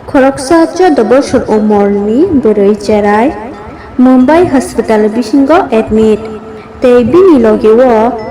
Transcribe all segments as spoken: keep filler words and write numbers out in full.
Khoroksa chordo bosor umorni bwrwi cherai Mumbai hospital bisingo admit, tei bini logi o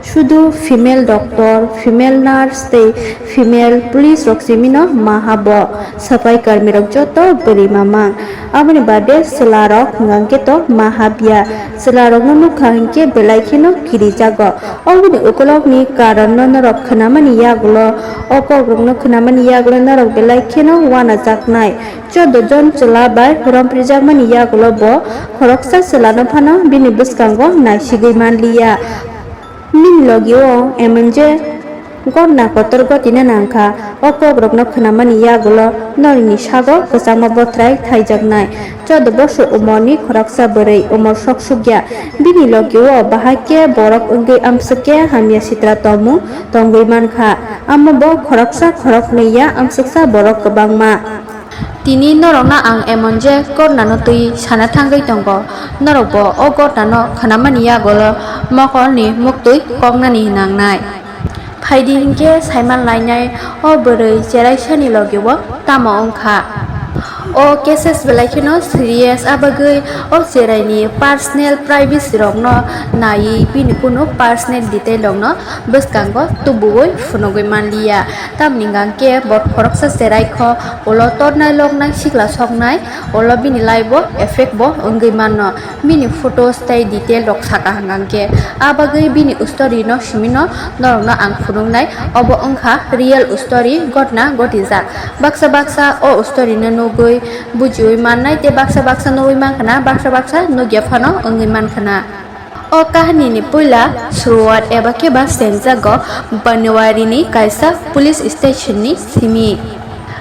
sudu female doctor, female nurse tei female police rok simino maha bo. Sapai karmi rok joto bwrwi mamang. Aboni bade chwla rok hwnkhe to maha biya. Chwla rokno nukha hinkhe belai kheno kirijago. Oboni ukulokni karonno norok khwnamani yagulo, o kokrokno khwnamani yagulo norok belai kheno wanajaknai. Chordo jon chwla bai romprijakmani yagulo bo khoroksa chwlano phano bini bwskango naisigwi manliya. Nini logi o emon je gotna kotor gotine nangkha, o kokrokno khwnamani yagulo norokni sago kwchangma bothrai thaijaknai. Chordo bosor umorni khoroksa bwrwi umor sok sukya. Bini logi o bahai khe borok wngwi amswk khe hamya sitra tongmung tongwi mankha. Amo bo khoroksa khoroknwi ya, amswksa borok kwbangma. Tini norokno ang emon je gotnano twi sana thangwi tongo, norokbo o gotnano khwnamani yagulo mokolni muktwi koknani nangnai. Phaidi hinkhe saiman lainai o bwrwi cheraisani logi o tamo wngkha. O cases belai kheno serious, abagwi o cheraini personal privacy rokno naiwi bini kunu personal detail rokno bwskango tubuwi phunugwi manliya. Tamni hwnkhe bo khoroksa cherai kho, ulo tornai loknai sikla soknai, ulo bini life o effect bo wngwi mano. Bini photos tei detail rok saka hwnkhe, a bagwi bini story no simino norokno ang phunuknai. Obo wngkha real story, gotna gotijak. Baksa baksa o story no nugwi bujiwi mannai tei baksa baksa nugwi mankha na, baksa baksa nugya phano wngwi mankha na. O kahanini puila suruwat eba khe ba senjago Banwari ni kaisa police station ni simi.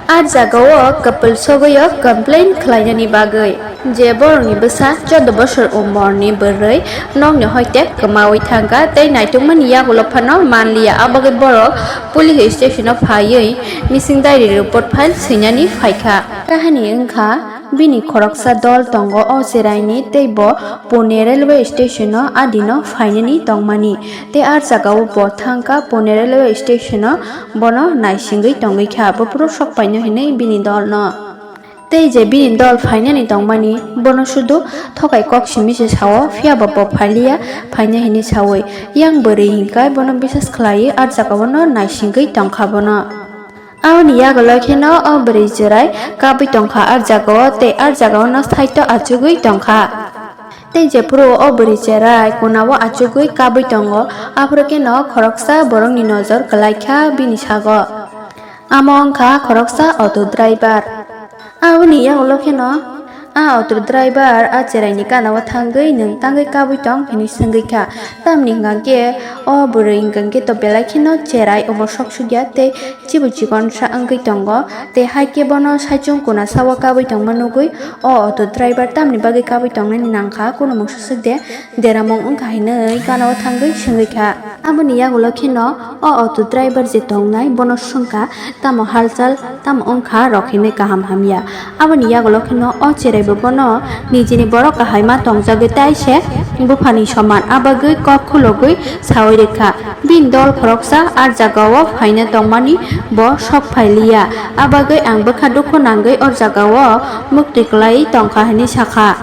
A jaga o couple sogwi o complain khlainani bagwi je borokni bwsa chordo bosor umorni bwrwi nokni hoite kwmawi thangkha tei naitugmani yagulo phano manliya, abagwi borok police station o phaiwi missing diary report file swinani phaikha. Kahani wngkha, bini khoroksa dol tongo o cheraini tei bo Pune railway station o adino phainani tongmani tei a jaga o bo thangkha Pune railway station o bono naisingwi tongwi kha, buphuru sok paino hinwi bini dolno. Tei je bini dol phainani tongmani, bono sudu thokai kok simi se sao, phiya ba bo phailiya phaina hinwi saui. Yang bwrwi hinkhai bono bisas khlaiwi a jaga o no naisingwi tongkha bono. Aboni yagulo kheno o bwrwi chwrai kabwi tongkha a jaga o, tei a jaga o no side o achugwi tongkha. Tei jephuru o bwrwi cherai kuna o achugwi kabwi tongo, aphuru kheno khoroksa borokni nojor kwlaikha bini sago. Amo wngkha khoroksa auto driver. Aboni yagulo kheno a auto driver a cheraini gana o thangwi nwng tangwi kabwi tong hinwi swngwi kha. Tamni hwnkha khe o bwrwi hwnkha khe to belai kheno cherai omo sok sukya tei chibu chikonsa wngwi tongo. Tei hai khe bono saichung kuna sao kabwi tongma nugwi o auto driver tamni bagwi kabwi tongnani nangkha, kunu mungsa swk de. Deramung wngkha hinwi gana o thangwi swngwi kha. Aboni yagulo kheno o auto driver je tongnai bono swngkha, tamo halchal tamo wngkha rok hinwi kaham hamya. Aboni yagulo kheno o cheraibo bono nijini borok kahai ma tongjagwi tai se buphani soman, abagwi kok khulogwi saui rikha. Bini dol khoroksa a jaga o phaina tongmani bo sok phailiya, abagwi ang bwkha dukhu nangwi o jaga o muktwi kwlai tongkha hinwi sakha.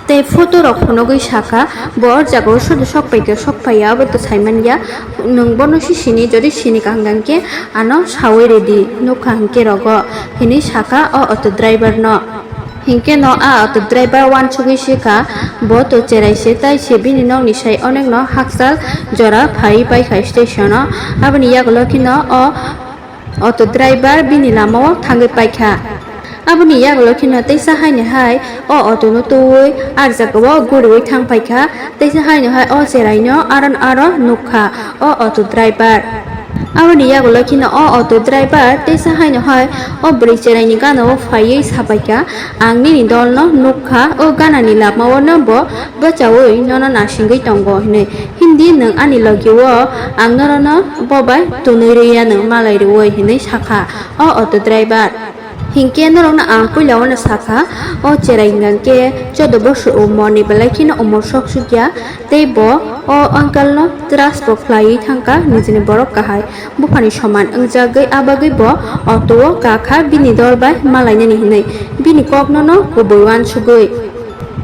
Tei photo rok phunugwi sakha, bo o jaga o sudu sok paikha, sok paiya abo to saimanya, nwng bono si sini, jodi sini kaham khe ano saui ridi, nukha hinkhe rogo, hinwi sakha o auto driver no. Hinkhe no a auto driver uansugwi sikha, bo to cherai se, tai se bini nokni sai onekno hakchal jora phaiwi paikha station o. Aboni yagulo kheno o auto driver bini lama o thangwi paikha. Aboni yagulo kheno teisa haino hai o auto no twiwi a jaga o guriwi thang paikha, teisa haino hai o cherai no aron aro nukha o auto driver. Aboni yagulo kheno o auto driver teisa haino hai o bwrwi cherai ni gana o phaiwi sapaikha, "Ang nini dol no nukha, o gana ni lama o no bo bwchaui nono nasingwi tongo," hinwi. Hindi nwng ani logi o, ang norokno bo bai tonwi rwya nwng malai rwui, hinwi sakha o auto driver. Hinkhe norokno ang puila uano sakha, o cherai hwnkhe chaudo bosor umorni belai kheno umor sok sukya, tei bo o uncle no trust bo khlaiwi thangkha nijini borok kahai buphani soman wngjagwi, a bagwi bo auto o kakha bini dol bai malainani hinwi bini kokno no kubui uansugwi.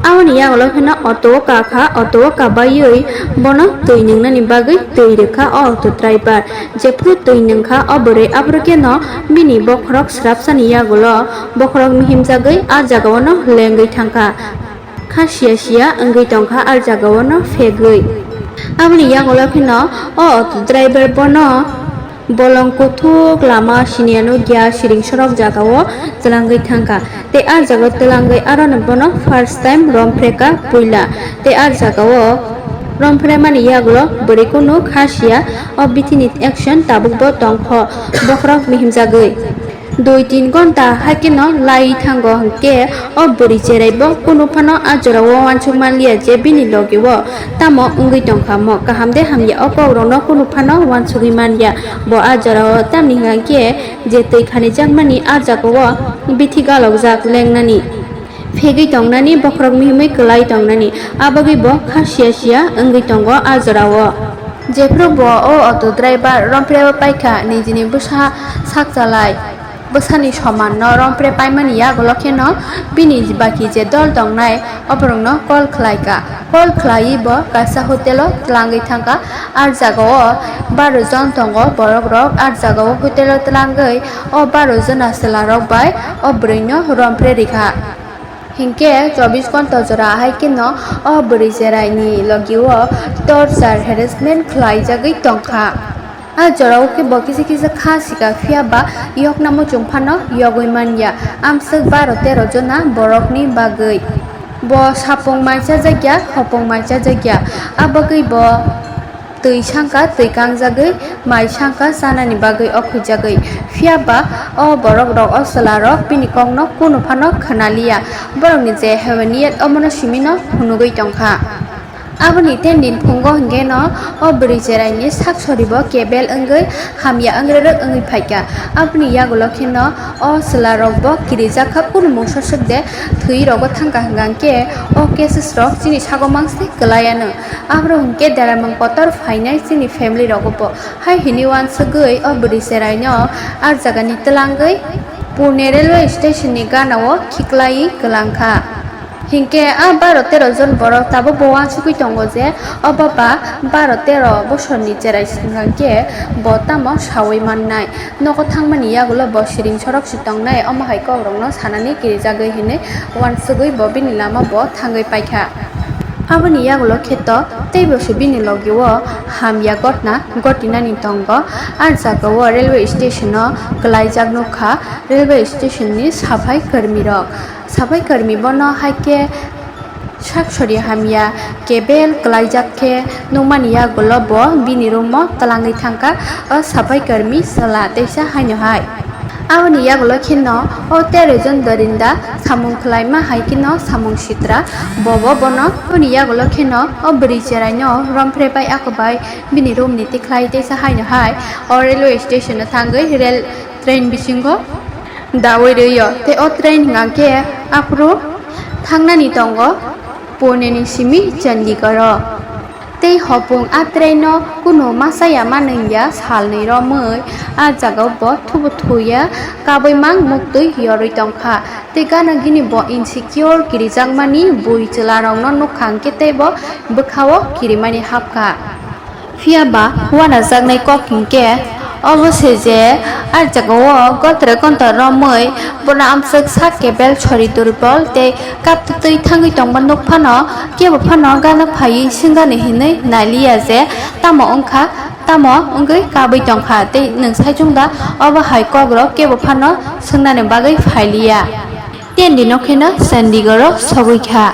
Aboni yagulo pheno auto o kakha, auto o kabaiwi bono twi nwngnani bagwi twi rwkha o auto driver. Jephru twi nwngkha o bwrwi, aphuru kheno bini bokhorok swrapsani yagulo bokhorok mihimjagwi a jagao no lengwi thangkha. Kha siya siya wngwi tongkha a jagao no phegwi. Aboni yagulo pheno o auto driver bono bolong kuthuk lama siniya nukya siring sorok jagao twlangwi thangkha. Tei a jagao twlangwi aroni bono first time romphre kha puila. Tei a jagao romphre mani yagulo bwrwi kunu kha siya, o bithini action tabukbo tongkho bokhorok mihimjagwi. Dui tin gonta haikheno lai thango hinkhe o bwrwi cheraibo kunu phano a jorao uansuk manliya je bini logio tamo wngwi tongkha mo, kaham de hamya o kokrokno kunu phano uansugwi manliya. Bo a jorao tamni hwnkhe je twi khanijakmani a jagao bithi galokjak lengnani, phegwi tongnani, bokhorok mihimwi kwlai tongnani, a bagwi bo kha siya siya wngwi tongo a jorao. Jephru bo o auto driver romphre o paikha, nijini bwsa sak chalai bwsani soman no romphre paimani yagulo kheno bini baki je dol tongnai oborokno call khlaikha. Call khlaiwi bo kaisa hotel o twlangwi thangkha. A jagao baro jon tongo borok rok. A jagao hotel o twlangwi o baro jona chwla rok bai o bwrwi no romphre rikha. Hinkhe chobbish ghonta jora hai kheno o bwrwi cherai ni logi o torture, harassment khlai jagwi tongkha. A jorao khe bo kisa kisa kha sika, phiya ba yokna muchung phano yogwi manya. Amswk baro tero jona borok ni bagwi bo sapung mai chajakya, hopung mai chajakya. A bagwi bo twi sangkha, twi kangjagwi mai sangkha chanani bagwi okhuijagwi. Phiya ba o borok rok, o chwla rok bini kokno kunu phano khwnaliya. Borokni je heweniyat omono simino phunugwi tongkha. Aboni ten din phungo hwnkhe no o bwrwi cherai ni sak sori bo kebel wngwi hamya wngwi rwrwk wngwi phaikha. Aboni yagulo kheno o chwla rok bo kirijak kha, kunu mungsa swk de thwi rogo thangkha hwnkhe o cases rok chini sago mangse kwlai ano. Aphuru hwnkhe deramung kotor phainai chini family rogo bo. Hai hinwi uansugwi o bwrwi cherai no a jaga ni twlangwi Pune railway station ni gana o khiklai kwlangkha. Hinkhe a baro tero jon borok tabuk bo uansugwi tongo je o baba baro tero bosorni cherai hwnkhe bo tamo saui mannai. Nogo thangmani yagulo bo siring sorok se tongnai, omo hai kokrokno sanani kirijagwi hinwi uansugwi bo bini lama bo thangwi paikha. Aboni yagulo kheto teibo se bini logio hamya gotna gotinani tongo. A jagao railway station o kwlaijak nukha railway station ni saphai kwrwirok. Saphai kwrwi bono hai khe sak sori hamya kebel kwlaijak khe nukmani yagulo bo bini room o twlangwi thangkha o saphai kwrwi chwla teisa haino hai. Aboni yagulo kheno o tero jon dorinda samung khwlaima hai kheno samung sitra bobo bono. Aboni yagulo kheno o bwrwi cherai no romphre bai ako bai bini room ni tikhlai teisa haino hai o railway station o thangwi rail train bisingo daui rwio. Tei o train hwnkha khe aphuru thangnani tongo Pune ni simi Chandigarh o. Tei hopung a train no kunu masa ya ma nung ya, salnwi romwi a jaga o bo thubu thuya kabui mang muktwi yorwi tongkha. Tei gana gini bo insecure kirijakmani bui chwla rokno nukha hwnkhe tei bo bwkha o kirimani hapkha. Phiya ba uanajaknai kok hinkhe obo se je, a jagao gotre gontor romwi bono amswk sak kebel sori durbol tei kaptwtwi thangwi tongma nukphano, kebo phano gana phaiwi swngani hinwi nailiya je tamo wngkha, tamo wngwi kabwi tongkha tei nwng saichung da obo hai kokrok kebo phano swngnani bagwi phailiya. Tei nino kheno Chandigarh o sogwi kha.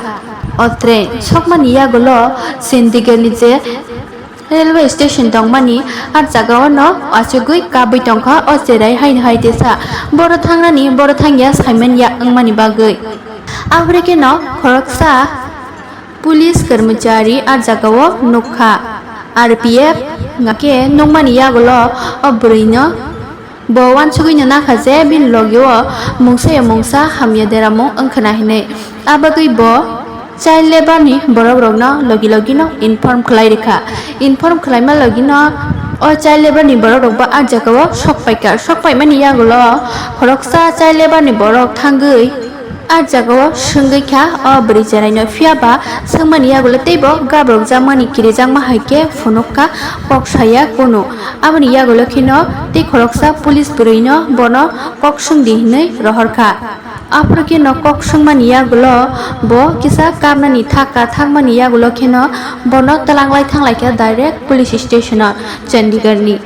O train sokmani yagulo Chandigarh ni je railway station tongmani, a jagao no achugwi kabwi tongkha o cherai haino hai tesa. Boro thangnani, boro thangya saimanya wngmani bagwi. Aphuru kheno khoroksa police karmachari a jagao nukha. R P F hwnkhe nukmani yagulo o bwrwino Bo uansugwi no nakha je bini logi o mungsa ya mungsa hamya deramung wngkhwna hinwi. Abagwi bo child labour ni borok rokno logi logi no inform khlai rikha. Inform khlaima logi no o child labour ni borok rok bo ah jaga o sok paikha. Sok paimani yagulo khoroksa child labour ni borok thangwi ah jaga o swngwi kha o bwrwi cheraino. Phiya ba swngmani yagulo teibo gabrokjakmani kirijakma hai khe phunuk kha, kok saya kunu. Aboni yagulo kheno tei khoroksa police bwrwino bono kok swngdi hinwi rohor kha. Aphuru kheno kok swngmani yagulo bo kisa kapnani thaka thangmani yagulo kheno bono twlanglai thanglaikha direct police station o Chandigarh ni.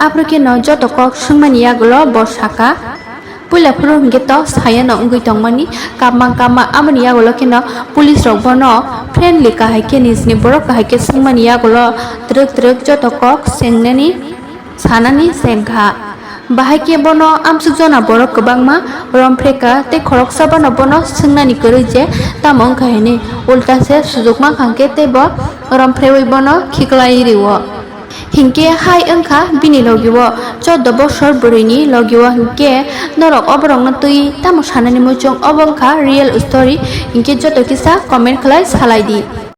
Aphuru kheno joto kok swngmani yagulo bo saka, puila phuru hinkhe to sayano wngwi tongmani, kapma kapma. Aboni yagulo kheno police rok bono friendly kahai khe nijni borok kahai khe swngmani yagulo twrwk twrwk joto kok swngnani sanani sengkha. Bahai khe bono amsuk jona borok kwbangma romphre kha tei khoroksa bono bono swngnani kwrwi je tamo wngkha hinwi, ulta se sujukma kha khe tei bo romphrewi bono khiklai rio. Hinkhe hai wngkha bini logi o, chordo bosor bwrwini logi o hinkhe norok oborokno twi tamo sanani muchung, obo wngkha real story, hinkhe joto kisa comment khlai salai di.